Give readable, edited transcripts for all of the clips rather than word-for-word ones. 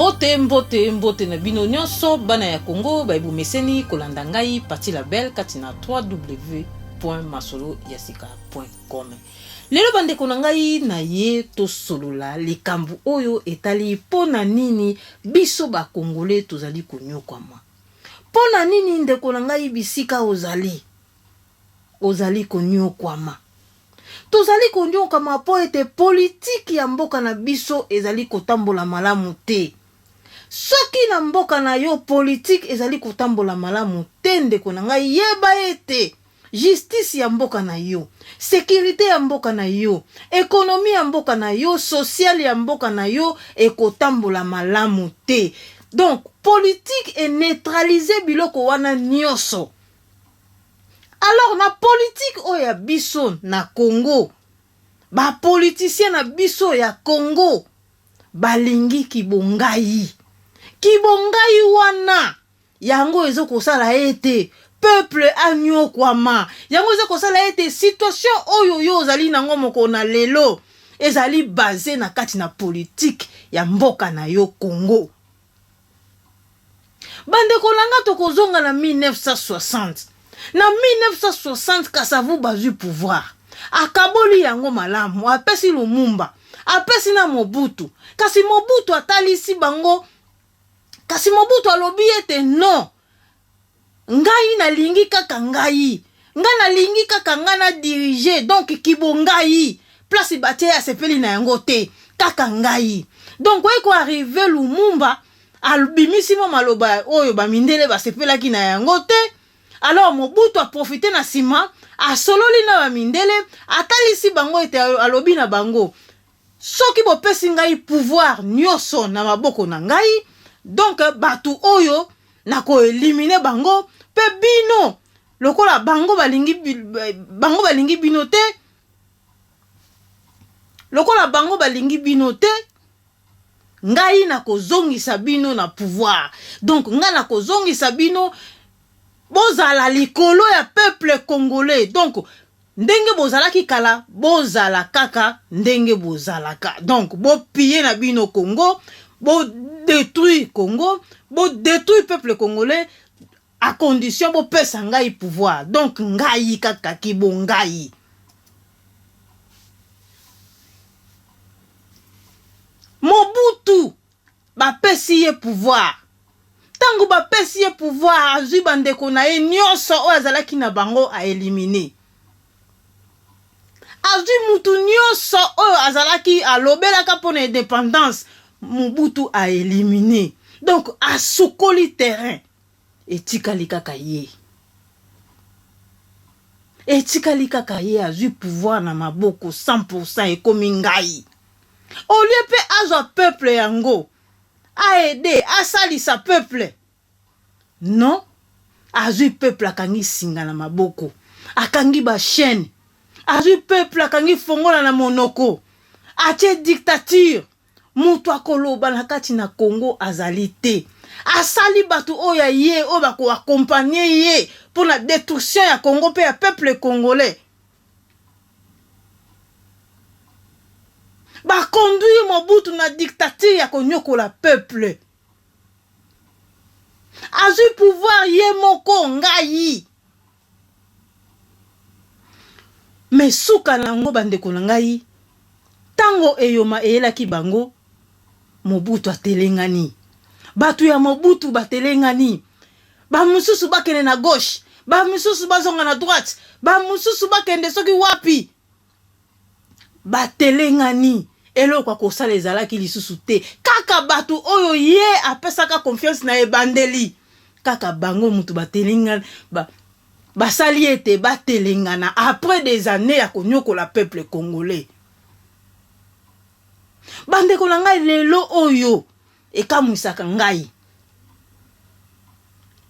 Mbote mbote mbote na bino nyonso bana ya Congo baye bomeseni kolanda ngai Patti la Belle kati na www.masoloyasika.com. Lelo bandeko na ngai na ye tosolola likambo oyo etali mpo na nini biso ba Congolais tozali konyokwama. Mpo na nini ndeko na ngai bisika ozali ozali konyokwama? Tozali konyokwama mpo ete politiki ya mboka na biso ezali kotambola malamu te. Soki na mboka na yo politiki ezali kotambola malamu te ndeko na ngai yeba ete justice ya mboka na yo, securite ya mboka na yo, economie ya mboka na yo, sociale ya mboka na yo ekotambola malamu te. Donc politique e neutraliser biloko wana nioso. Alors na politique oyo ya biso na Congo, ba politiciens na biso ya Congo balingi kibongai. Kibongai wana yango ezo kosala ete peuple anyokwama. Yango eza kosala ete situation oyo yo ozali nango mokolo na lelo ezali base na kati na politique ya mboka na yo Congo. Bandeko na nga tokozonga na 1960. Na 1960 Kasavubu azwi pouvoir. Akaboli yango malamu, apesi Lumumba, apesi na Mobutu. Kasi Mobutu atalisi bango, kasi Mobutu alobi ete non, Ngai nalingi kaka ngai. Ngai nalingi kaka ngai na diriger donc kibongai place batie ye asepeli na yango te kaka ngai. Donc oye ko arriver Lumumba abimisi mwa maloba oyo ba mindele basepelaki na yango te alors Mobutu a profiter na sima asololi na ba mindele atalisi bango ete alobi na bango soki bopesi ngai pouvoir nioso na maboko na ngai donc batu oyo nako eliminer bango pe bino lokola bango balingi bango balingi bino te lokola bango balingi bino te ngai nakozongisa bino na pouvoir donc ngai nakozongisa bino bozala likolo ya peuple congolais donc Ndenge bozalaki kala bozala kaka ndenge bozalaka donc bo piller na bino Congo bo detruire Congo bo detruire peuple congolais à condition bopesa ngai pouvoir donc ngai kaka kibongai. Mobutu Bapesi ye pouvoir. Tango bapesi ye pouvoir azui ba ndeko na ye nionso oyo azalaki na bango a eliminer. Azui mutu nionso oyo azalaki alobelaka pona independance Mobutu a eliminer. Donc asukoli terrain. Etikali kaka ye. Etikali kaka ye azui pouvoir na maboko 100% ekomi ngai. Au lieu pe azwa peuple yango a aider asalisa peuple non azwi peuple akangi singa na maboko akangi ba chaine azwi peuple akangi fongola na monoko atie dictature mutu akoloba na kati na Congo azali te asali batu oyo ya ye oyo bako accompagner ye pona destruction ya Congo pe ya peuple congolais. Ba conduire Mobutu na dictature ya konyokola peuple. Azui pouvoir ye moko ngai. Mais suka na yango ba ndeko na ngai, tango eyoma eyelaki bango, Mobutu atelengani. Batu ya Mobutu batelengani. Ba mosusu bakende na gauche, ba mosusu bazonga na droite, ba mosusu bakende soki wapi. Batelengani, eloko ya kosala ezalaki lisusu te. Kaka bato oyo ye apesaka confiance na ebandeli, kaka bango mutu batelengani, ba, basali ete batelengana après des annees ya konyokola peuple congolais. Bandeko na ngai, lelo oyo Ekamwisaka ngai.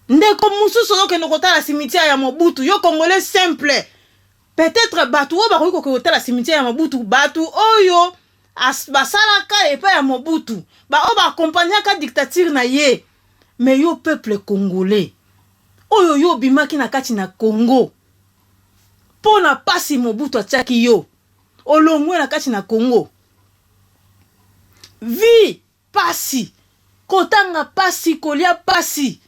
Ndeko mususu ozokende kotala cimetière ya Mobutu, yo congolais simple, peut-etre batu oyo bakoki kokende kotala cimetière ya Mobutu, batu oyo basalaka epai ya Mobutu, ba oyo ba accompagnaka dictature na ye, mais yo peuple congolais oyo yo obimaki na kati na Congo mpo na pasi Mobutu atiaki yo, olongwe na kati na Congo, vie pasi. Kotanga pasi, kolia pasi.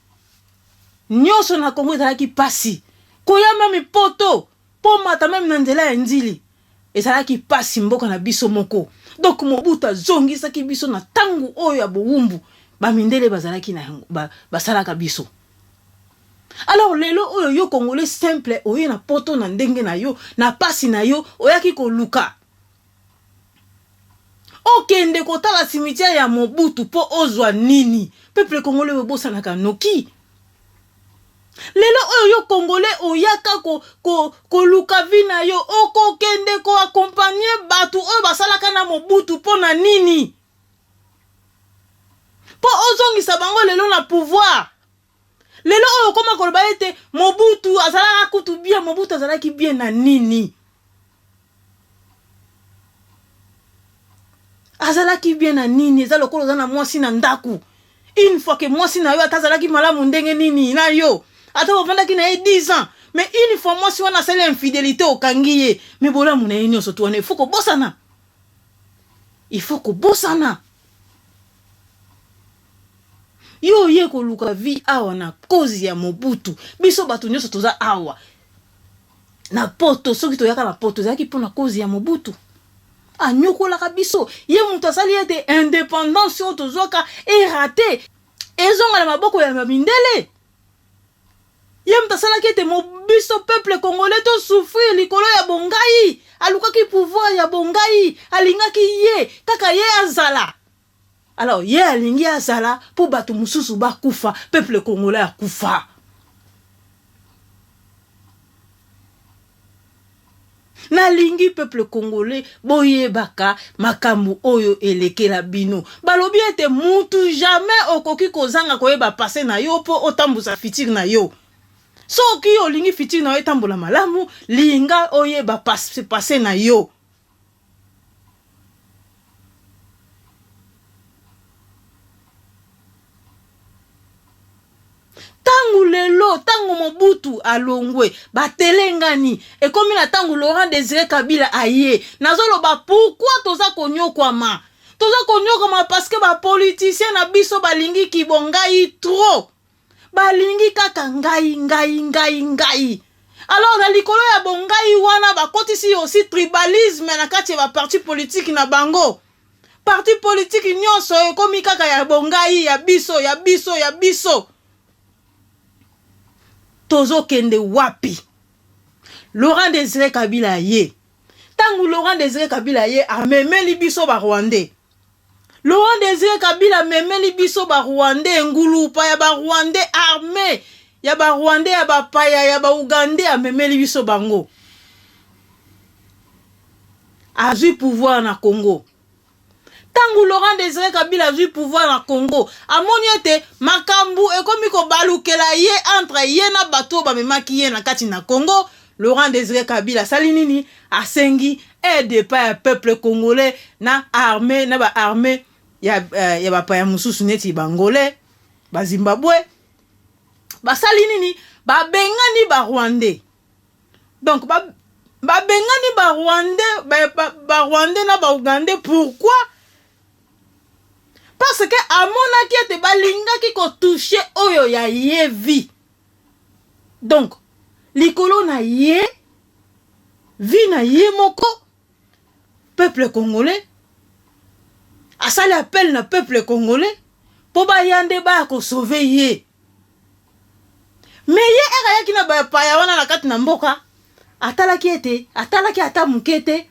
Nyoso na Congo ezalaki pasi. Koya meme poto po mata meme na nzela ya Ndjili ezalaki pasi mboka na biso moko. Donc Mobutu azongisaki biso na tango oyo ya bowumbu ba mindele bazalaki na yango ba, basalaka biso. Alors lelo oyo yo congolais simple oye na poto na ndenge na yo na pasi na yo oyaki koluka okende kotala cimetière ya Mobutu po ozwa nini? Peuple congolais bobosanaka noki. Lelo oyo yo congolais oyaka ko, ko, koluka vie na yo okokende ko accompagner batu oyo basalaka na Mobutu po na nini? Po ozongisa bango lelo na pouvoir. Lelo oyo okoma koloba ete Mobutu azalaka kutu bien, Mobutu azalaki bien na nini? Azalaki bien na nini? Eza lokola oza na mwasi na ndaku. Une fois que mwasi na yo ata azalaki malamu ndenge nini na yo, ata bofandaki na ye 10 ans, mais une fois mwasi wana asali infidelite okangi ye, mais bolamu na ye nyonso tu wana il faut kobosana. Il faut kobosana. Yo oye koluka vie awa na cause ya Mobutu. Biso bato nyonso toza awa na poto, soki toyaka na poto ezalaki mpo na cause ya Mobutu. Anyokolaka biso, ye moto asali ete independance oyo tozwaka erate, ezonga na maboko ya mindele. Ye moto asalaki ete biso peuple congolais to souffrir likolo ya bongai. Alukaki pouvoir ya bongai, alingaki ye kaka ye azala. Alors ye alingi azala po batu mususu bakufa, peuple congolais akufa. Nalingi peuple congolais boyebaka makambo oyo elekela bino. Balobi ete mutu jamais okoki kozanga koyeba passe na yo po otambusa futur na yo. Soki olingi futur na yo etambola malamu, linga oyeba passe na yo. Tango lelo, tango Mobutu alongwe, batelengani, ekomi na tango Laurent Desire Kabila aye. Nazoloba pourquoi toza konyokwama? Toza konyokwama parce que ba politiciens na biso balingi kibongai trop. Balingi kaka ngai, ngai, ngai, ngai. Alors na likolo ya bongai wana bakotisi aussi tribalisme na kati ya ba parti politique na bango. Parti politique nyonso ekomi kaka ya bongai, ya biso, ya biso, ya biso. Tozokende wapi? Laurent Desire Kabila aye. Tango Laurent Desire Kabila aye, amemeli biso ba Rwandais. Laurent Desire Kabila amemeli biso ba Rwandais, ngulupa ya ba Rwandais, armee ya ba Rwandais, ya ba paya, ya ba Ougandais, amemeli biso bango. Azui pouvoir na Congo. Tango Laurent Desire Kabila azui pouvoir na Congo, amoni ete makambu ekomi kobalukela ye entre ye na bato oyo bamemaki ye na kati na Congo. Laurent Desire Kabila asali nini? Asengi aide epai ya peuple congolais na armee na ba armee ya, eh, ya bapaya mosusu neti bangolais, ba Zimbabwe. Basali nini? Babengani ba Rwandais. Donc ba babengani ba Rwandais, ba, ba, ba Rwandais na ba Ougandais pourquoi? Parce que amonaki ete balingaki ko toucher oyo ya ye vie. Donc likolo na ye vie na ye moko peuple congolais asali appel na peuple congolais mpo baya nde baya kosauve ye. Mais ye ere ayaki na bapaya wana na kati na mboka, atalaki ete atalaki ata moke te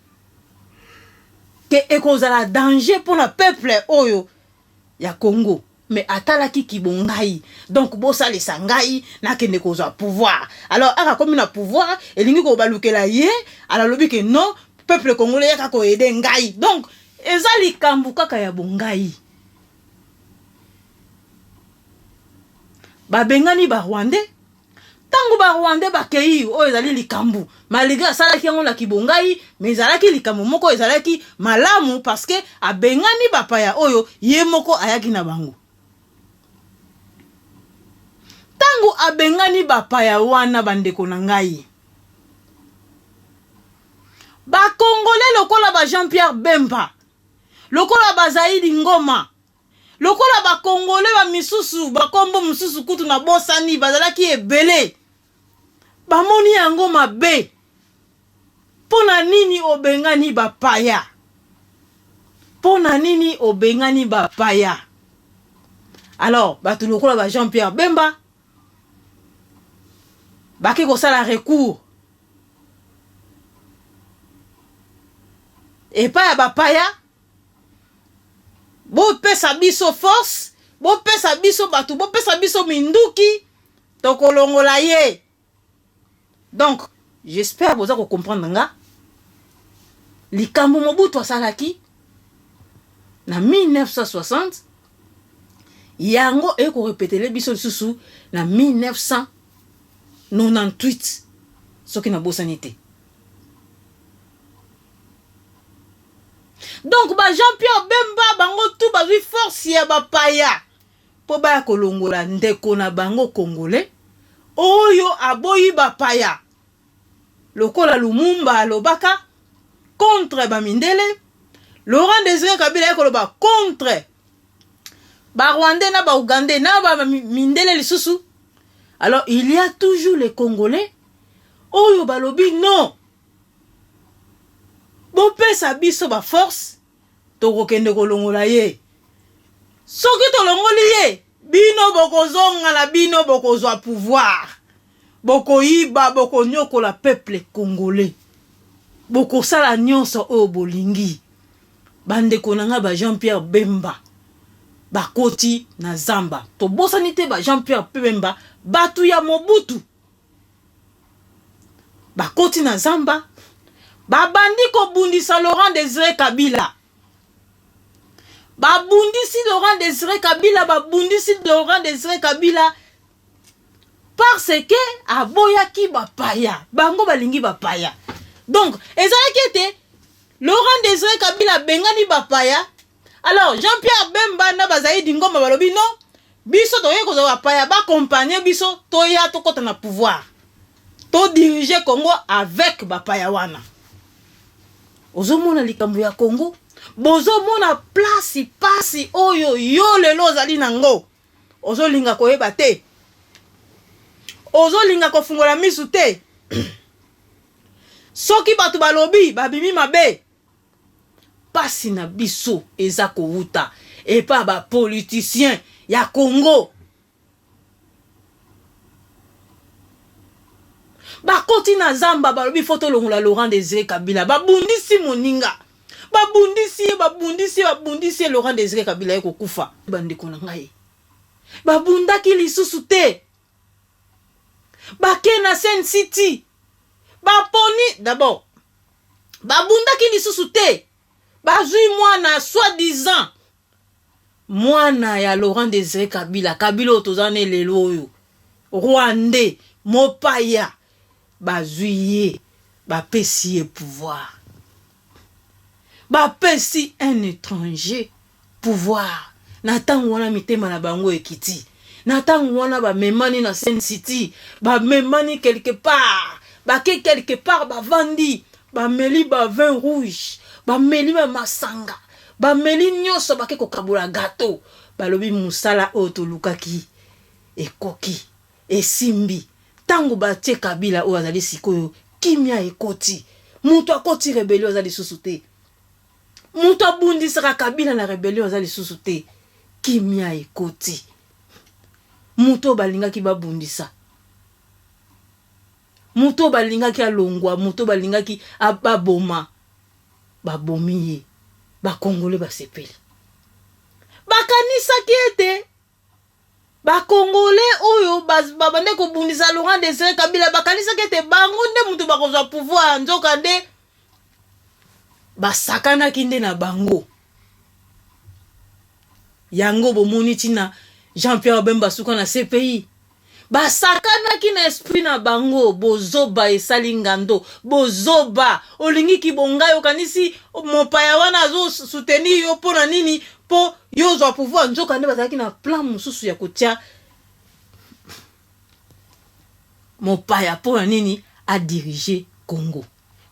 ke ekozala danger mpo na peuple oyo ya Congo. Mais atalaki kibongai, donc bosalisa ngai nakende kozwa pouvoir. Alors ere akomi na pouvoir, elingi kobalukela ye, alalobi ke non, peuple congolais yaka ko aider ngai. Donc eza likambo kaka ya bongai. Babengani ba rwandais tango ba rwandais bakeyi oyo ezali likambo malgre asalaki yango na kibongai mais ezalaki likambo moko ezalaki malamu parce que abengani bapaya oyo ye moko ayaki na bango. Tango abengani bapaya wana bandeko na ngai ba congolais lokola ba Jean Pierre Bemba lokola ba Zaidi Ngoma. Lokola ba congolais ba misusu ba kombo mosusu kutu na bosani bazalaki ebele, bamoni yango mabe. Mpo na nini obengani bapaya? Mpo na nini obengani bapaya? Alors bato lokola ba Jean Pierre Bemba bake kosala recours epai ya bapaya. Bopesa biso force, bopesa biso bato, bopesa biso minduki, tokolongola ye. Donc j'espère boza ko comprendre nga likambo Mobutu asalaki na 1960, yango ekorepetele biso lisusu na 1998 soki nabosani te. Donc ba Jean-Pierre Bemba bango tout bazwi force ya bapaya mpo baya kolongola ndeko na bango congolais oyo aboyi bapaya, lokola Lumumba alobaka contre ba mindele, Laurent Désiré Kabila ye koloba contre ba Rwandais na ba Ougandais na ba mindele lisusu. Alors il y a toujours les Congolais oyo balobi non, bopesa biso ba force, tokokende kolongola ye. Soki tolongoli ye, bino bokozonga na bino, bokozwa pouvoir, bokoyiba, bokonyokola peuple congolais, bokosala nyonso oyo bolingi. Bandeko na ngai ba Jean-Pierre Bemba bakoti na zamba. Tobosani te ba Jean-Pierre Bemba, bato ya Mobutu, bakoti na zamba, babandi kobundisa Laurent Désiré Kabila. Babundisi Laurent Désiré Kabila, babundisi Laurent Désiré Kabila parce que aboyaki bapaya, bango balingi bapaya. Donc ezalaki ete Laurent Désiré Kabila abengani bapaya. Alors Jean-Pierre Bemba na bazali dingomba balobi non, biso tokoki kozwa bapaya bakompagne biso, toya tokɔta na pouvoir, todirige Congo avec bapaya wana. Ozomona likambo ya Congo, bozomona place pasi oyo yo lelo ozali nango, ozolinga koyeba te, ozolinga kofungola misu te. Soki bato balobi babimi mabe, pasi na biso eza kowuta epa ba politicien ya Congo. Bakoti na zamba, balobi fo tolongola Laurent Désiré Kabila, babundisi moninga, babundisi ye, babundisi ye, babundisi ye, Laurent Désiré Kabila ye kokufa. Bandeko na ngai, babundaki lisusu te, bake na Sun City, baponi d'abord, babundaki lisusu te, bazwi mwana soi-disant mwana ya Laurent Désiré Kabila, Kabila oyo toza ne lelo oyo, Rwandais mopaya, bazwi ye, bapesi ye pouvoir, bapesi un étranger pouvoir. Na ntango wana mitema na bango ekiti, na ntango wana bamemani na Sun City, bamemani quelque part, bake quelque part, bavandi, bameli ba vin rouge, bameli ba masanga, bameli nyonso, bake kokabola gâteau, balobi mosala oyo tolukaki ekoki, esimbi. Ntango batie Kabila oyo azali sikoyo, kimia ekoti, moto akoti rébellion aza lisusu te, moto abundisaka Kabila na rébellion aza lisusu te, kimia ekoti. Moto oyo balingaki babundisa, moto oyo balingaki alongwa, moto oyo balingaki baboma, babomi ye. Bakongole basepeli, bakanisaki ete bakongole oyo babande kobundisa Laurent Désiré Kabila, bakanisaki ete bango nde moto bakozwa pouvoir, nzoka nde basakanaki nde na bango. Yango bomoni ntina Jean-Pierre Bemba suka na CPI. Basakanaki na esprit na bango. Bozoba esali ngando, bozoba. Olingi kibongai, okanisi mopaya wana azosoutenir yo mpo na nini? Mpo yo ozwa pouvoir. Nzoka nde bazalaki na plan mosusu ya kotia mopaya mpo na nini adirige Congo.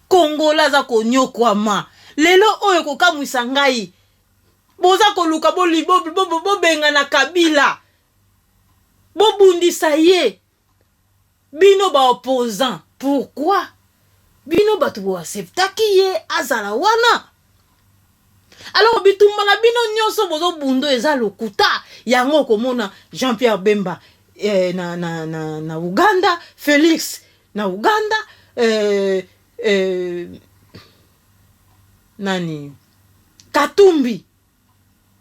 Kongola aza konyokwama lelo oyo, kokamwisa ngai. Boza koluka bobengana Kabila, bobundisa ye, bino ba opposant. Pourquoi bino bato boacceptaki ye azala wana? Alors bitumba na bino nyonso bozobundo eza lokuta. Yango okomona Jean-Pierre Bemba na Uganda, Félix na Uganda, nani, Katumbi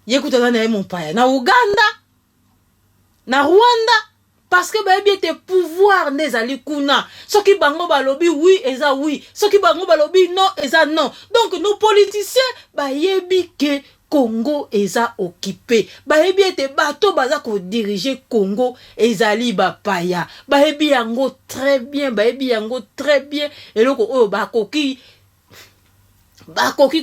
ye kuta aza na ye mopaya na Uganda, na Rwanda, parce que bayebi ete pouvoir nde ezali kuna. Soki bango balobi oui, eza oui. Soki bango balobi non, eza non. Donc nos politiciens bayebi ke Congo eza occupé, bayebi ete bato baza kodiriger Congo ezali bapaya. Bayebi yango très bien, bayebi yango très bien. Eloko oyo bakoki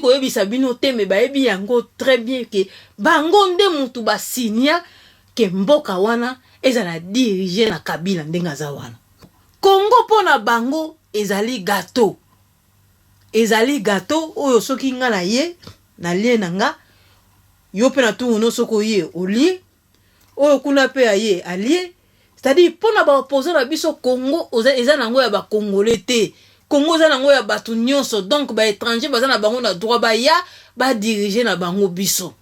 koyebisa bino te, me bayebi yango très bien ke bango nde mutu basinya ke mboka wana ezala dirigé na Kabila ndenge aza wana. Congo mpo na bango ezali gâteau, ezali gâteau oyo soki nga na ye nalie na nga, yo mpe na tungu soki oye olie, oyo kuna mpe aye alie. C'est-à-dire, mpo na baopposant na biso, Congo eza nango ya bacongolais te, Congo eza nango ya bato nyonso. Donc baétranger baza na bango na droit baya badirige na bango biso.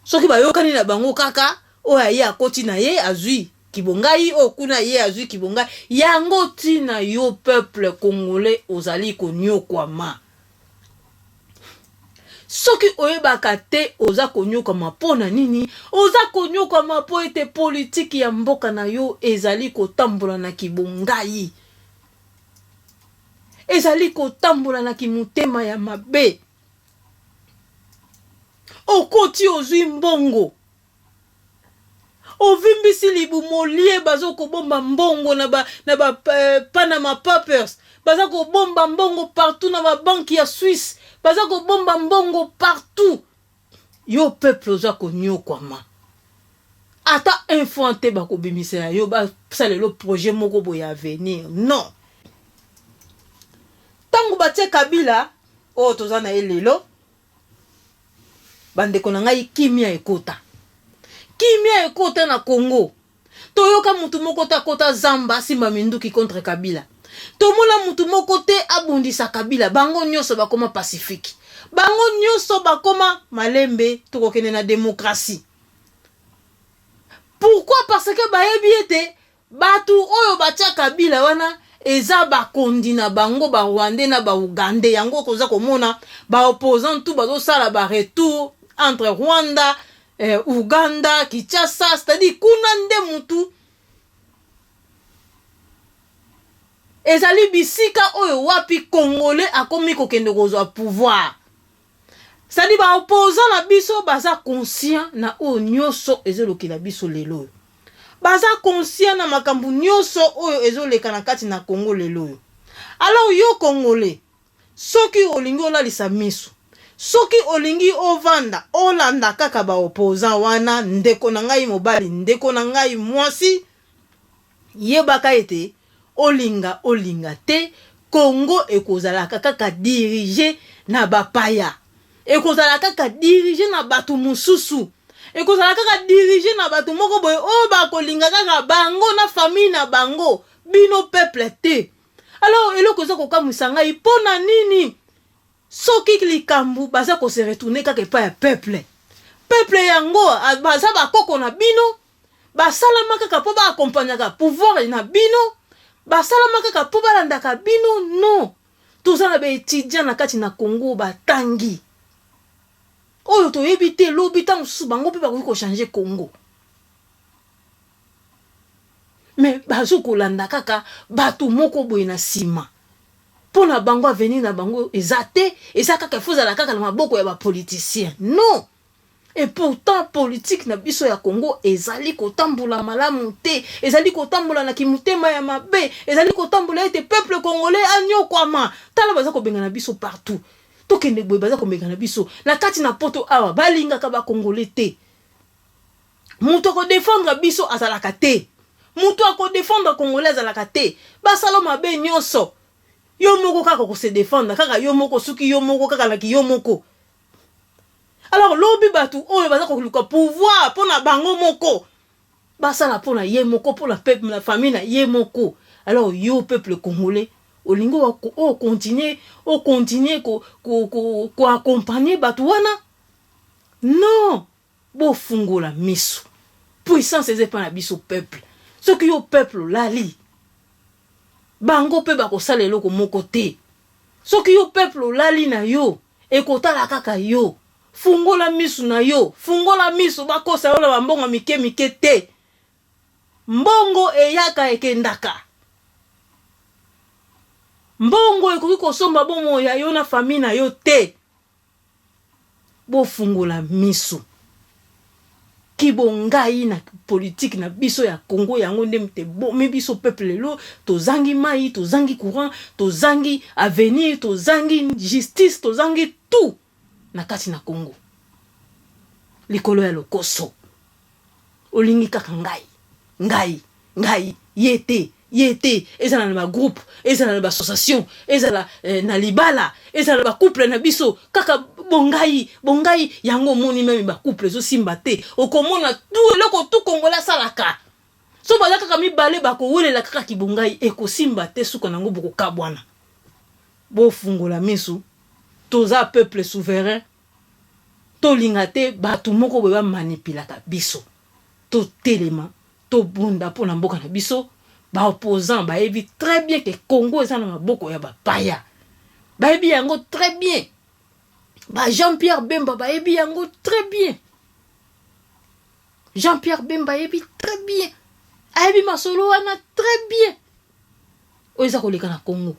Soki bayokani na bango kaka, oyo aye akoti na ye azwi kibongai, oyo kuna ye azwi kibongai. Yango ntina yo peuple congolais ozali konyokwama. Soki oyebaka te oza konyokwama mpo na nini, oza konyokwama mpo ete politiki ya mboka na yo ezali kotambola na kibongai, ezali kotambola na kimotema ya mabe. Okoti, ozwi mbongo, ovimbisi libumu, olie. Baza kobomba mbongo na ba Panama Papers, baza kobomba mbongo partout na babanke ya Suisse, baza kobomba mbongo partout. Yo peuple oza konyokwama, ata un franc te bakobimisela yo basalelo projet moko boye avenir. Non, ntango batie Kabila oyo toza na ye lelo, bandeko na ngai, kimia ekota, kimia ekota na Congo. Toyoka mutu moko te akota zamba asimba minduki contre Kabila. Tomona mutu moko te abundisa Kabila. Bango nyonso bakoma pacifique, bango nyonso bakoma malembe, tokokende na démocratie. Pourquoi? Parce que bayebi ete bato oyo batia Kabila wana eza bakondi na bango, barwandais na baugandais. Yango koza komona baopposant tout bazosala baretour entre Rwanda, Uganda, Kinshasa, c'est-à-dire kuna nde mutu ezali bisika oyo wapi congolais akomi kokende kozwa pouvoir. C'est-à-dire baopposant na biso baza conscient na oyo nyonso ezolokela biso lelo oyo, baza conscient na makambo nyonso oyo ezoleka na kati na Congo lelo oyo. Alors yo congolais, soki olingi olalisa miso, soki olingi ovanda olanda kaka baopposant wana, ndeko na ngai mobali, ndeko na ngai mwasi, yebaka ete olinga olinga te, Congo ekozalaka kaka dirigé na bapaya, ekozala kaka dirigé na bato mosusu, ekozala kaka dirigé na bato moko boye oyo bakolinga kaka bango na famille na bango, bino peuple te. Alors eloko eza kokamwisa ngai, mpo na nini soki likambo baza kose retourner kaka epai ya peuple? Peuple yango baza bakoko na bino, basalama kaka mpo baakompagnaka pouvoir na bino, basalama kaka mpo balandaka bino? Non, toza na baétudiant na kati na Congo batangi oyo toyebi te lobi ntango mosusu bango mpe bakoki kochanger Congo, me bazokolanda kaka bato moko boye na nsima. Mpo na bango avenir na bango eza te, eza kaka ifo ezala kaka na maboko ya bapoliticien. Non, et pourtant politique na biso ya Congo ezali kotambola malamu te, ezali kotambola na kimotema ya mabe, ezali kotambola ete peuple congolais anyokwama. Tala, baza kobengana biso partout. Tokende boye, baza kobengana biso na kati na Poto awa. Balingaka bacongolais te. Moto akodefendre biso azalaka te, moto akodefendre congolais azalaka te. Basala mabe nyonso, yo moko kaka kose défendre, kaka yo moko, soki yo moko kaka naki yo moko. Alors lobi bato oyo baza koluka pouvoir mpo na bango moko, basala mpo na ye moko, mpo na peuple, na famille na ye moko. Alors yo peuple congolais, olingi ocontinue ocontinue koaccompagne bato wana? Non, bofungola miso. Puissance eza epai na biso peuple. Soki yo peuple olali, bango mpe bakosala eloko moko te. Soki yo peuple olali na yo, ekotala kaka yo. Fungola misu na yo, fungola misu, bakosa yo na bambongo mike mike te. Mbongo eyaka ekendaka. Mbongo ekoki kosomba bomoi ya yo na famille na yo te. Bofungola misu. Kibongai na politique na biso ya Congo, yango nde moto ebomi biso peuple lelo. Tozangi mai, tozangi courant, tozangi avenir, tozangi justice, tozangi tout na kati na Congo. Likolo ya lokoso. Olingi kaka ngai, ngai, ngai, ye te, ye te. Ezala na bagroupe, ezala na baassociation, ezala na libala, ezala na bacouple na biso, kaka bongai, bongai. Yango omoni même bacouple ezosimba te. Okomona tu eloko tu Congolais asalaka, so baza kaka mibale, bakowelela kaka kibongai, ekosimba te. Suka nango bokokabwana. Bofungola misu, toza peuple souverain. Tolinga te bato moko boye bamanipulaka biso. Totelema, tobunda mpo na mboka na biso. Baopposant bayebi très bien ke Congo eza na maboko ya bapaya, bayebi yango très bien. Ba Jean Pierre Bemba bayebi yango très bien. Jean Pierre Bemba ayebi très bien, ayebi masolo wana très bien oyo eza koleka na Congo.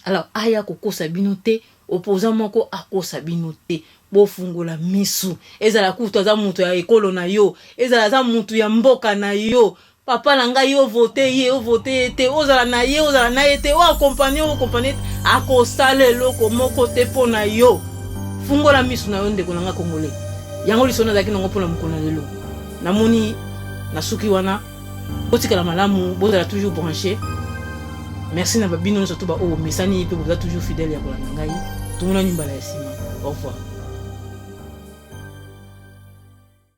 Alors aya kokosa bino te, opposant moko akosa bino te. Bofungola misu. Ezala kutu aza moto ya ekolo na yo, ezala aza motu ya mboka na yo, papa na ngai, ovote ye, ovote ye te, ozala na ye, ozala na ye te, oaccompagne, oaccompagne, akosala eloko moko te mpo na yo. Fungola misu na yo, ndeko na nga congolais. Yango lisolo nazalaki nango mpona mokolo na lelo. Namoni nasuki wana. Botikala malamu, bozala toujours branché. Merci na babino nyonso to baoyo bomesani mpe boza toujours fidèle ya kolanda ngai. Tomonani mbala ya nsima. Au revoir.